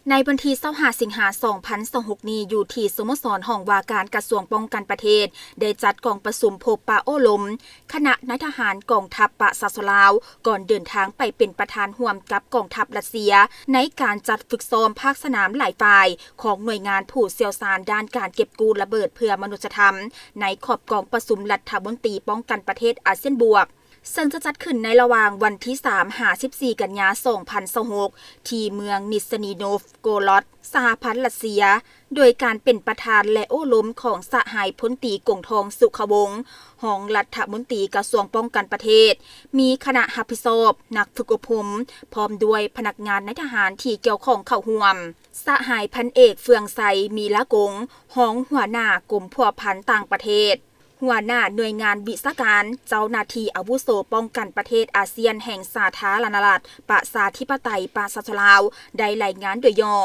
ໃນວັນທີຊາວຫ້າ ສິງຫາ ສອງພັນຊາວຫົກນີ້ ຢູ່ທີ່ສະໂມສອນຫ້ອງວ່າການກະຊວງປ້ອງກັນປະເທດ ໄດ້ຈັດກອງປະຊຸມພົບປະໂອ້ລົມຄະນະນາຍທະຫານກອງທັບປະຊາຊົນລາວ ກ່ອນເດີນທາງໄປເປັນປະທານຮ່ວມກັບກອງທັບຣັດເຊຍ ໃນການຈັດຝຶກຊ້ອມພາກສະໜາມຫຼາຍຝ່າຍຂອງໜ່ວຍງານຜູ້ຊ່ຽວຊານດ້ານການເກັບກູ້ລະເບີດເພື່ອມະນຸດສະທຳ ໃນຂອບກອງປະຊຸມລັດຖະມົນຕີປ້ອງກັນປະເທດອາຊຽນບວກ ເຊິ່ງຈະຈັດຂຶ້ນໃນລະຫວ່າງວັນທີສາມ ຫາ ສິບສີ່ ກັນຍາ ສອງພັນຊາວຫົກ ທີ່ເມືອງນິສນີໂນຟໂກລອດ ສະຫະພັນຣັດເຊຍ ໂດຍການເປັນປະທານ ແລະ ໂອ້ລົມຂອງສະຫາຍພົນຕີ ກົງທອງ ສຸຂະວົງ ຮອງລັດຖະມົນຕີກະຊວງປ້ອງກັນປະເທດ, ມີຄະນະຮັບຜິດຊອບ, ນັກຝຶກອົບຮົມ ພ້ອມດ້ວຍພະນັກງານນາຍທະຫານທີ່ກ່ຽວຂ້ອງເຂົ້າຮ່ວມ. ສະຫາຍພັນເອກ ເຟືອງໄຊ ມີລາກົງ ຮອງຫົວໜ້າກົມພົວພັນຕ່າງປະເທດ, ຫົວໜ້າໜ່ວຍງານວິຊາການ, ເຈົ້າໜ້າທີ່ອາວຸໂສປ້ອງກັນປະເທດອາຊຽນແຫ່ງສາທາລະນະລັດ ປະຊາທິປະໄຕ ປະຊາຊົນລາວ ໄດ້ລາຍງານໂດຍຫຍໍ້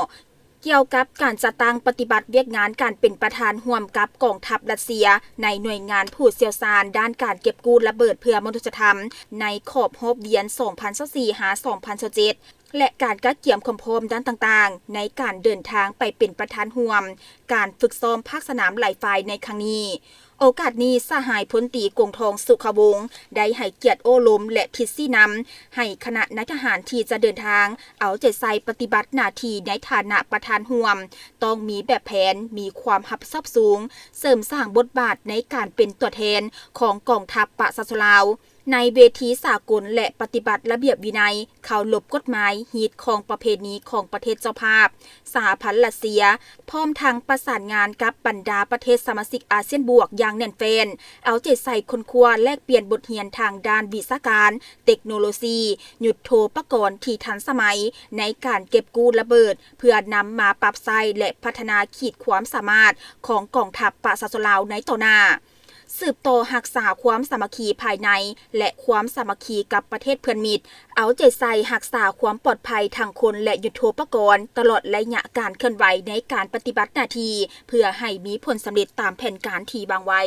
ກ່ຽວກັບການຈັດຕັ້ງປະຕິບັດວຽກງານການເປັນປະທານຮ່ວມກັບກອງທັບຣັດເຊຍ ໃນໜ່ວຍງານຜູ້ຊ່ຽວຊານດ້ານການເກັບກູ້ລະເບີດເພື່ອມະນຸດສະທຳ ໃນຂອບຮອບວຽນ ສອງພັນຊາວສີ່ ຫາ ສອງພັນຊາວເຈັດ ແລະ ການກະກຽມຄວາມພ້ອມດ້ານຕ່າງໆ ໃນການເດີນທາງໄປເປັນປະທານຮ່ວມການຝຶກຊ້ອມພາກສະໜາມຫຼາຍຝ່າຍໃນຄັ້ງນີ້. ໂອກາດນີ້ ສະຫາຍພົນຕີ ກົງທອງ ສຸຂະວົງ ໄດ້ໃຫ້ກຽດໂອ້ລົມ ແລະ ທິດຊີ້ນຳໃຫ້ຄະນະນາຍທະຫານທີ່ຈະເດີນທາງເອົາໃຈໃສ່ປະຕິບັດໜ້າທີ່ໃນຖານະປະທານຮ່ວມ ຕ້ອງມີແບບແຜນ, ມີຄວາມຮັບຜິດຊອບສູງ, ເສີມສ້າງບົດບາດໃນການເປັນຕົວແທນຂອງກອງທັບປະຊາຊົນລາວ ໃນເວທີສາກົນ ແລະ ປະຕິບັດລະບຽບວິໄນ, ເຄົາລົບກົດໝາຍ, ຮີດຄອງປະເພນີຂອງປະເທດເຈົ້າພາບ, ສະຫະພັນຣັດເຊຍ, ພ້ອມທັງປະສານງານກັບບັນດາປະເທດສະມາຊິກອາຊຽນບວກຢ່າງແໜ້ນແຟ້ນ, ເອົາໃຈໃສ່ຄົ້ນຄວ້າແລກປ່ຽນບົດຮຽນທາງດ້ານວິຊາການ, ເຕັກໂນໂລຊີ, ຍຸດໂທປະກອນທີ່ທັນສະໄໝ ໃນການເກັບກູ້ລະເບີດ ເພື່ອນຳມາປັບໃຊ້ ແລະ ພັດທະນາຂີດຄວາມສາມາດຂອງກອງທັບປະຊາຊົນລາວໃນຕໍ່ໜ້າ. ສືບຕໍ່ຮັກສາຄວາມສາມັກຄີພາຍໃນ ແລະ ຄວາມສາມັກຄີກັບປະເທດເພື່ອນມິດ, ເອົາໃຈໃສ່ຮັກສາຄວາມປອດໄພທັງຄົນ ແລະ ຍຸດໂທປະກອນ ຕະຫຼອດໄລຍະການເຄື່ອນໄຫວໃນການປະຕິບັດໜ້າທີ່ ເພື່ອໃຫ້ມີຜົນສຳເລັດຕາມແຜນການທີ່ວາງໄວ້.